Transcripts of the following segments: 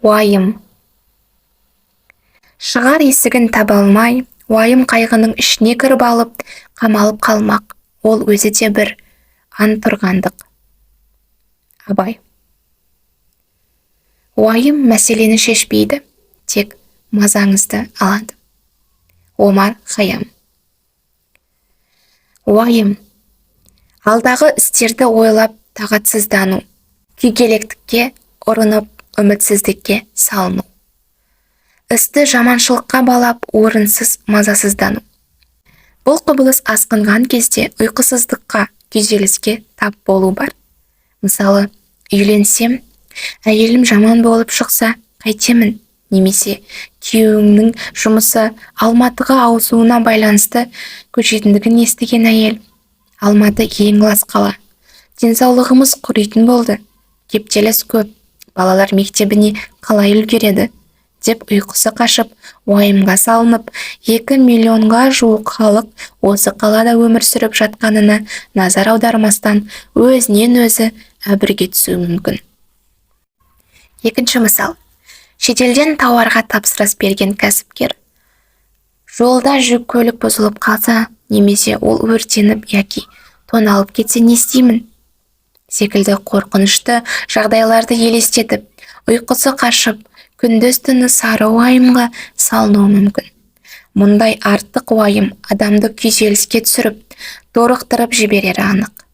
Уайым. Шығар есігін таба алмай, уайым қайғының ішіне кіріп алып, қамалып қалмақ, ол өзі де бір антұрғандық. Абай. Уайым мәселені шешпейді, тек мазаңызды алады. Омар Хаям. Уайым. Алдағы істерді ойлап тағатсыздану, күйгелектікке ұрынып, үмітсіздікке салыну. Істі жаманшылыққа балап, орынсыз мазасыздану. Бұл құбылыс асқынған кезде ұйқысыздыққа, күйзеліске тап болу бар. Мысалы, үйленсем, әйелім жаман болып шықса, қайтемін, немесе күйеуіңнің жұмысы Алматыға ауысуына байланысты көшетіндігін естіген әйел: «Алматы ең лас қала, денсаулығымыз құритын болды, кептеліс көп, балалар мектебіне қалай үлгереді?» деп ұйқысы қашып, уайымға салынып, 2 миллионға жуық халық осы қалада өмір сүріп жатқанына назар аудармастан, өзінен өзі әбігерге түсуі мүмкін. Екінші мысал. Шетелден тауарға тапсырыс берген кәсіпкер жолда жүк көлік бұзылып қалса немесе ол өртеніп яки тоналып кетсе, не істеймін секілді қорқынышты жағдайларды елестетіп, ұйқысы қашып, күндіз түні сары уайымға салынуы мүмкін. Мұндай артық уайым адамды күйзеліске түсіріп, торықтырып жіберері анық.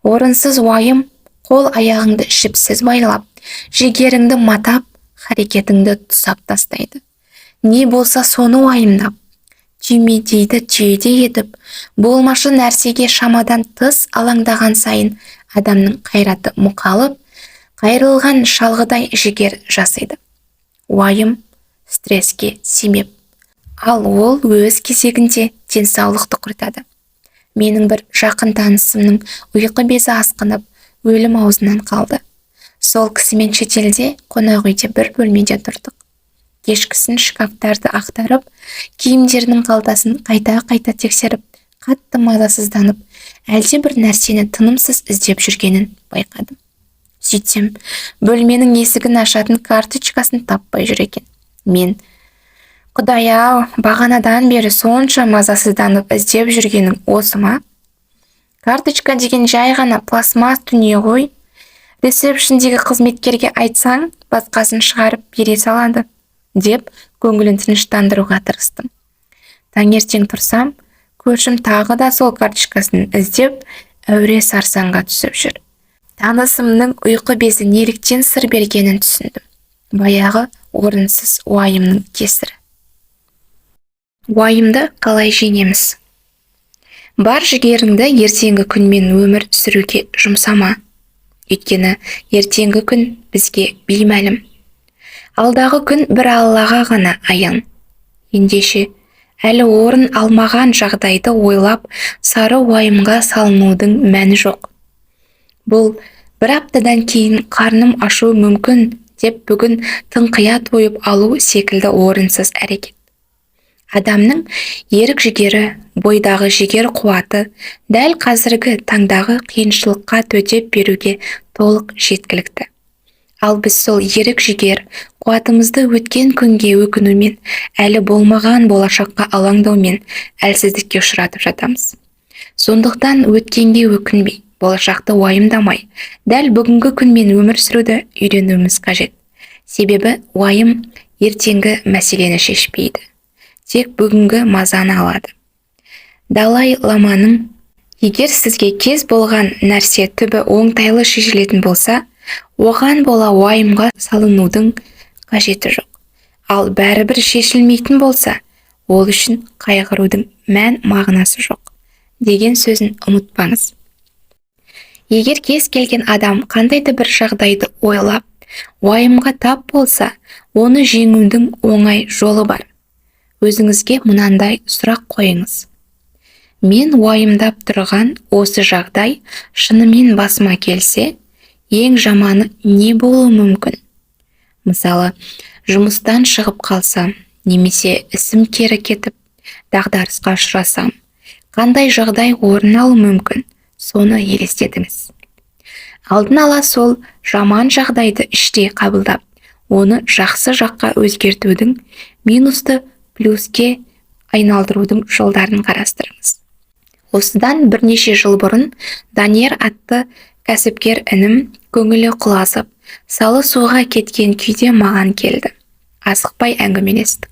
Орынсыз уайым қол аяғыңды жіпсіз байлап, жігеріңді матап, харекетіңді тұсап тастайды. Не болса соны уайымдап, түймедейді түйедей етіп, болмашы нәрсеге шамадан тыс алаңдаған сайын адамның қайраты мұқалып, қайырылған шалғыдай жігер жасайды. Уайым стресске себеп, ал ол өз кезегінде денсаулықты құртады. Менің бір жақын танысымның ұйқы безі асқынып, өлім аузынан қалды. Сол кісімен шетелде қонақ үйде бір бөлмеде тұрдық. Кешкісін шкафтарды ақтарып, киімдерінің қалтасын қайта-қайта тексеріп, қатты мазасызданып, әлде бір нәрсені тынымсыз іздеп жүргенін байқадым. Сөйтсем, бөлменің есігін ашатын карточкасын таппай жүр екен. Мен: «Құдай-ау, бағанадан бері сонша мазасызданып іздеп жүргенің осы ма? Карточка деген жай ғана пластмасс дүние ғой. Ресепшндегі қызметкерге айтсаң, басқасын шығарып бере салады», — деп көңілін тыныштандыруға тырыстым. Таңертең тұрсам, көршім тағы да сол карточкасын іздеп, әуре сарсаңға түсіп жүр. Танысымның ұйқы безі неліктен сыр бергенін түсіндім. Баяғы орынсыз уайымның кесірі. Уайымды қалай жеңеміз? Бар жігеріңді ертеңгі күнмен өмір сүруге жұмсама. Өйткені ертеңгі күн бізге беймәлім. Алдағы күн бір Аллаға ғана аян. Ендеше, әлі орын алмаған жағдайды ойлап, сары уайымға салынудың мәні жоқ. Бұл бір аптадан кейін қарным ашуы мүмкін деп бүгін тыңқия тойып алу секілді орынсыз әрекет. Адамның ерік-жігері, бойдағы жігер қуаты дәл қазіргі таңдағы қиыншылыққа төтеп беруге толық жеткілікті. Ал біз сол ерік-жігер, қуатымызды өткен күнге өкінумен, әлі болмаған болашаққа алаңдаумен әлсіздікке ұшыратып жатамыз. Сондықтан өткенге өкінбей, болашақты уайымдамай, дәл бүгінгі күнмен өмір сүруді үйренуіміз қажет. Себебі уайым ертеңгі мәселені шешпейді, тек бүгінгі мазаны алады. Далай Ламаның: «Егер сізге кез болған нәрсе түбі оңтайлы шешілетін болса, оған бола уайымға салынудың қажеті жоқ. Ал бәрібір шешілмейтін болса, ол үшін қайғырудың мән мағынасы жоқ», — деген сөзін ұмытпаңыз. Егер кез келген адам қандай да бір жағдайды ойлап, уайымға тап болса, оны жеңудің оңай жолы бар. Өзіңізге мынандай сұрақ қойыңыз: «Мен уайымдап тұрған осы жағдай шынымен басыма келсе, ең жаманы не болуы мүмкін?» Мысалы, жұмыстан шығып қалсам немесе ісім кері кетіп, дағдарысқа ұшырасам, қандай жағдай орын алуы мүмкін, соны елестетіңіз. Алдын ала сол жаман жағдайды іштей қабылдап, Оны жақсы жаққа өзгертудің, минусты плюске айналдырудың жолдарын қарастырыңыз. Осыдан бірнеше жыл бұрын Данияр атты кәсіпкер інім көңілі құлазып, салы суға кеткен күйде маған келді. Асықпай әңгімелестік.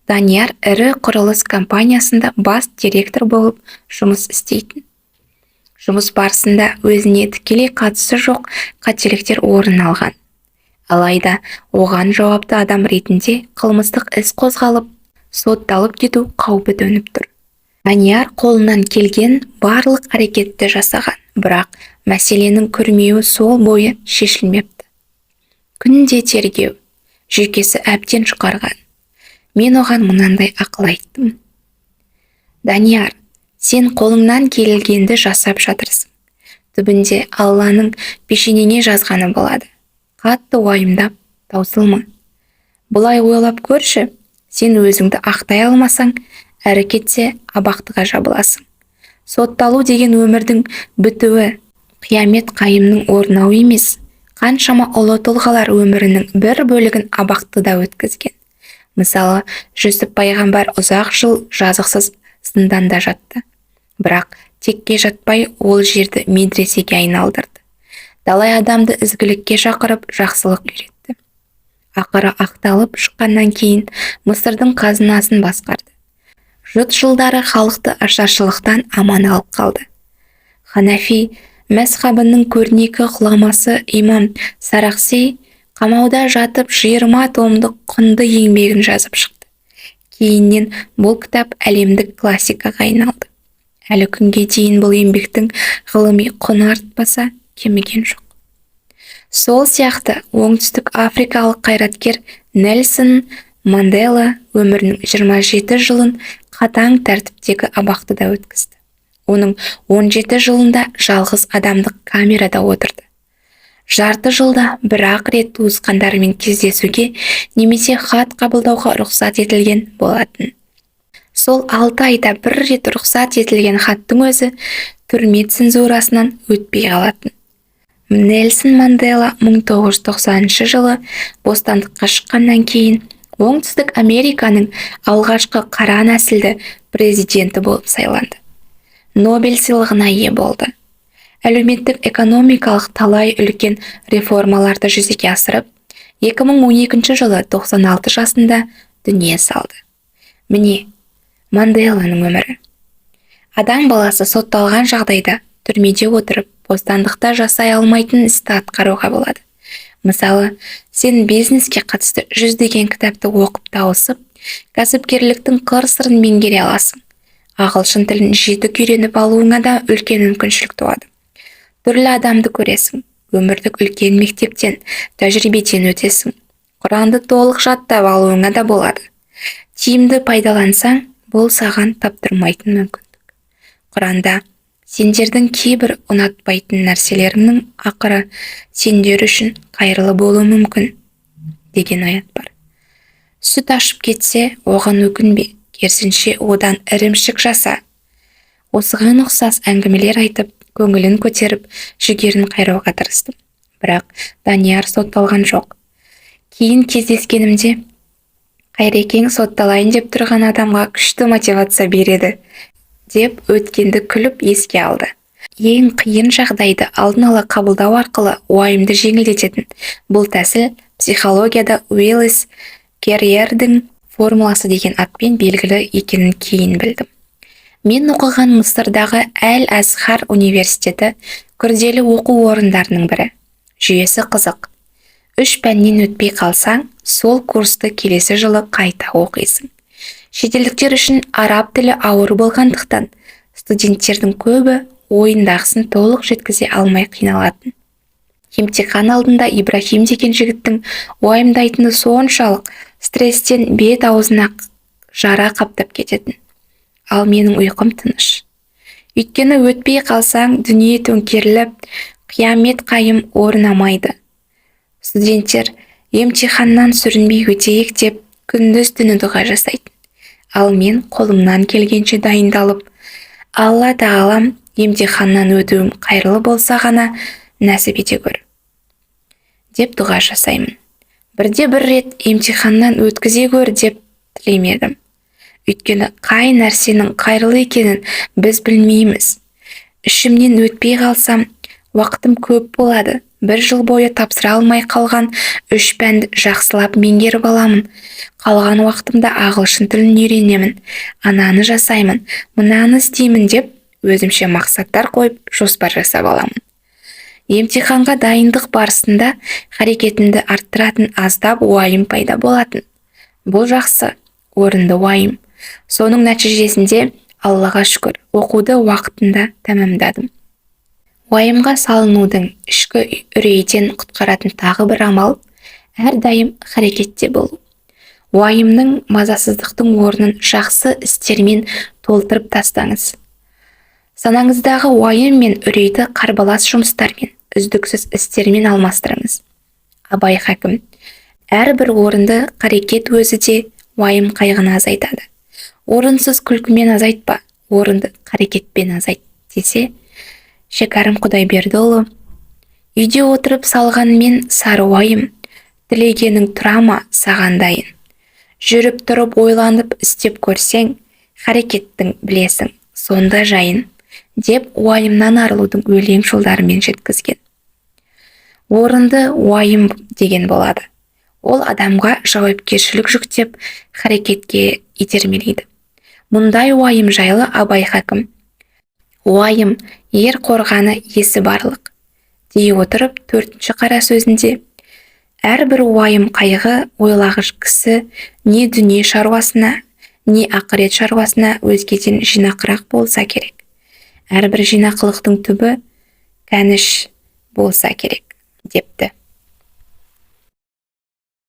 Данияр ірі құрылыс компаниясында бас директор болып жұмыс істейтін. Жұмыс барысында өзіне тікелей қатысы жоқ қателіктер орын алған. Алайда оған жауапты адам ретінде қылмыстық іс қозғалып, сотталып кету қаупі төніп тұр. Данияр қолынан келген барлық әрекетті жасаған, бірақ мәселенің күрмеуі сол бойы шешілмепті. Күнде тергеу, жүйкесі әбден жұқарған. Мен оған мынандай ақыл айттым. Данияр, сен қолыңнан келгенді жасап жатырсың. Түбінде Алланың пешенеңе жазғаны болады. Қатты уайымдап, таусылма. Бұлай ойлап көрші, сен өзіңді ақтай алмасаң, әрі кетсе абақтыға жабыласың. Сотталу деген өмірдің бітуі, қиямет қайымның орнауы емес. Қаншама ұлы тұлғалар өмірінің бір бөлігін абақтыда өткізген. Мысалы, Жүсіп пайғамбар ұзақ жыл жазықсыз зынданда жатты. Бірақ текке жатпай ол жерді медресеге айналдырды. Талай адамды ізгілікке шақырып, жақсылық үйретті. Ақыры ақталып шыққаннан кейін Мысырдың қазынасын басқарды. Жұт жылдары халықты ашаршылықтан аман алып қалды. Ханафи мәзһабының көрнекі ғұламасы имам Сарақси қамауда жатып 20 томдық құнды еңбегін жазып шықты. Кейіннен бұл кітап әлемдік классикаға айналды. Әлі күнге дейін бұл еңбектің ғылыми құны артпаса, кеміген жоқ. Сол сияқты оңтүстік африкалық қайраткер Нельсон Мандела өмірінің 27 жылын қатаң тәртіптегі абақтыда өткізді. Оның 17 жылында жалғыз адамдық камерада отырды. Жарты жылда бір-ақ рет туысқандарымен кездесуге немесе хат қабылдауға рұқсат етілген болатын. Сол 6 айда бір рет рұқсат етілген хаттың өзі түрме цензурасынан өтпей қалатын. Нельсон Мандела 1990 жылы бостандыққа шыққаннан кейін Оңтүстік Американың алғашқы қара нәсілді президенті болып сайланды. Нобель сыйлығына ие болды. Әлеуметтік экономикалық талай үлкен реформаларды жүзеге асырып, 2012 жылы 96 жасында дүние салды. Міне, Манделаның өмірі. Адам баласы сотталған жағдайда түрмеде отырып, бостандықта жасай алмайтын істі атқаруға болады. Мысалы, сен бизнеске қатысты жүздеген кітапты оқып тауысып, кәсіпкерліктің қыр-сырын меңгере аласың. Ағылшын тілін жетік үйреніп алуыңа да үлкен мүмкіншілік туады. Түрлі адамды көресің, өмірлік үлкен мектептен, тәжірибеден өтесің. Құранды толық жаттап алуыңа да болады. Тиімді пайдалансаң, бұл саған таптырмайтын мүмкіндік. Құранда сендердің кейбір ұнатпайтын нәрселеріңнің ақыры сендер үшін қайырлы болуы мүмкін деген аят бар. Сүт ашып кетсе, оған өкінбе, керісінше одан ірімшік жаса. Осыған ұқсас әңгімелер айтып, көңілін көтеріп, жігерін қайрауға тырыстым. Бірақ Данияр сотталған жоқ. Кейін кездескенімде Қайрекең сотталайын деп тұрған адамға күшті мотивация береді деп өткенді күліп еске алды. Ең қиын жағдайды алдын ала қабылдау арқылы уайымды жеңілдететін бұл тәсіл психологияда Уиллис Керриердің формуласы деген атпен белгілі екенін кейін білдім. Мен оқыған Мысырдағы Әл-Азхар университеті күрделі оқу орындарының бірі. Жүйесі қызық. 3 пәннен өтпей қалсаң, сол курсты келесі жылы қайта оқисың. Шетелдіктер үшін араб тілі ауыр болғандықтан, студенттердің көбі ойындағысын толық жеткізе алмай қиналатын. Емтихан алдында Ибрахим деген жігіттің уайымдайтыны соншалық, стресстен бет аузына жара қаптап кететін. Ал менің ұйқым тыныш. Өйткені өтпей қалсаң, дүние төңкеріліп, қиямет қайым орнамайды. Студенттер емтиханнан сүрінбей өтейік деп күндіз түні дұға жасайтын. Ал мен қолымнан келгенше дайындалып, Алла тағалам емтиханнан өтуім қайырлы болса ғана нәсіп ете көр деп дұға жасаймын. Бірде бір рет емтиханнан өткізе көр деп тілемедім. Өйткені қай нәрсенің қайырлы екенін біз білмейміз. Ішімнен өтпей қалсам, уақытым көп болады. Бір жыл бойы тапсыра алмай қалған 3 пәнді жақсылап меңгеріп аламын. Қалған уақытымда ағылшын тілін үйренемін, ананы жасаймын, мынаны істеймін деп өзімше мақсаттар қойып, жоспар жасап аламын. Емтиханға дайындық барысында харекетімді арттыратын аздап уайым пайда болатын. Бұл жақсы, орынды уайым. Соның нәтижесінде, Аллаға шүкір, оқуды уақытында тәмамдадым. Уайымға салынудың, ішкі үрейден құтқаратын тағы бір амал әрдайым харекетте болу. Уайымның, мазасыздықтың орнын жақсы істермен толтырып тастаңыз. Санаңыздағы уайым мен үрейді қарбалас жұмыстармен, үздіксіз істермен алмастырыңыз. Абай хакім: әрбір орынды қарекет өзі де уайым қайғыны азайтады. Орынсыз күлкімен азайтпа, орынды қарекетпен азайт десе, Шәкәрім Құдайбердіұлы: үйде отырып салғанмен сары уайым, тілегенің тұра ма саған дайын. Жүріп тұрып ойланып істеп көрсең, харекеттің білесің сонда жайын, деп уайымнан арылудың өлең жолдарымен жеткізген. Орынды уайым деген болады. Ол адамға жауапкершілік жүктеп, харекетке итермелейді. Мұндай уайым жайлы Абай хакім: уайым ер қорғаны есі барлық дей отырып, 4-ші қара сөзінде әрбір уайым қайғы ойлағыш кісі не дүние шаруасына, не ақырет шаруасына өзгеден жинақырақ болса керек. Әрбір жинақылықтың түбі кәніш болса керек депті.